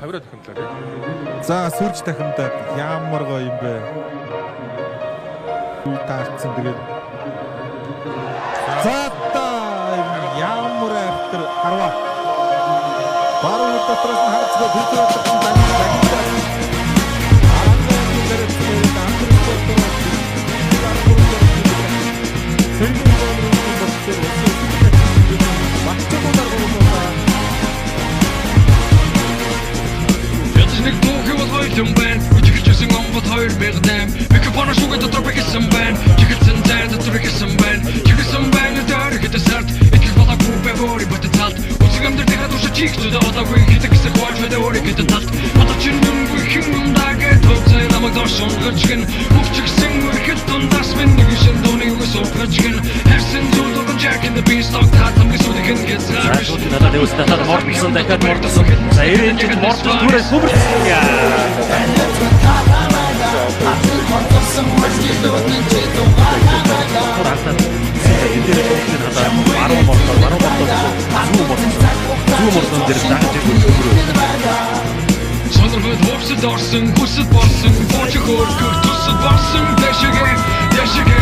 Тавира тохимдлаа тий. За, сүрж тахимдаад ямар гоё юм бэ. Үе таарцсан тэгээд. За та ямар автер харва. Баруун дотроос нь харцгаа бид дотроос нь дагин Ядаж нэг дуу хийвэл хоёул юм байна. Үжигчсэн онгод 2008. Микрофон шүгэ дотор бэхэлсэн байна. Чихэлсэн зай дотор бэхэлсэн байна. Чихэлсэн байна дээр хэдэ сард. Итгэх болоогүй бэ өөрийн потенциалд. Үсэг амьдрал дахиад уршиж чих зүдэ одоогүй хэдэг гэсэн хувааж байдаг өөрийн гэдэг талд. Одоо чинь нүнгүй хэн юм дагээ төвцөө намайг доош унгаж гин. Хөвчгсөн үрхэд дундаас минь нэг шин дууны үгс ургаж гин. Харсан зүйл дурган Jack in the Beanstalk та хамгийн сүүлийнх нь хязгаар биш. Сүүлийн надад дэвс надад мордсон, дахиад мордсон. За, 90 жил мордсон түрээ сүмэрсэн. Хардаад энэ дээр төвхний надад баруун мордоо, баруун мордоо, зүү мордсон. Зүү мордсон дээр дагаж ирсэн сүмрөө. Сонирхол хуурсад орсон, хүсэд болсон, бууж хөөргөх төсөд болсон, дэшигэ, дэшигэ.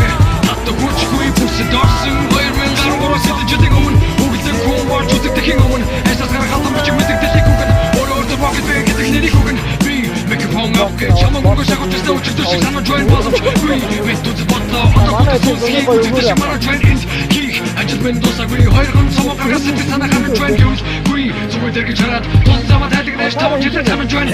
Татдаг хүчгүй бүсэд орсон, 2013 хэдэн жилийн өмнө, үгэлэн хүн болж үзэгдэхийн өмнө, ажлаас гарах албан бичиг мэдэгдэлийг үгэн, өөрөө өөртөө рокет бэ гэдэг нэрийг үгэн, би микрофон авах гэж чамаг өнгө шагуулжсэн өчигдөр шиг санаж байна боломжгүй, мэд үзэл бодлоо, одоо бүтэн сүнсхийг үзэгдэх шиг мараж байна энд хийх ажил минь дуусаагүй, хоёр ганц цомог гаргасан сэтгэл санаа ханаж байна гэвэл гүй зүгээр дэргэж хараад тус замаа тайлгнаж 5 жилээр цамж байна.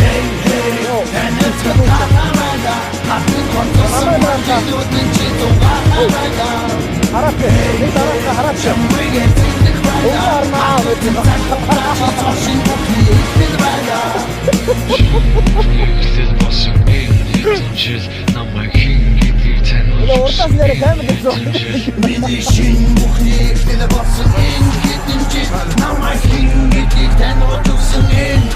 Хараач. Нэг дараах хараач. Өнгө харнаа гэж. Эхлэл болсон энэ хэдэн жил намайг хэн гэдгийг таниулж Урдаас нэрэ камер гэсэн. Миний шин бүхний эхлэл болсон энэ хэдэн жил намайг хэн гэдгийг таниулж өгсөн энэ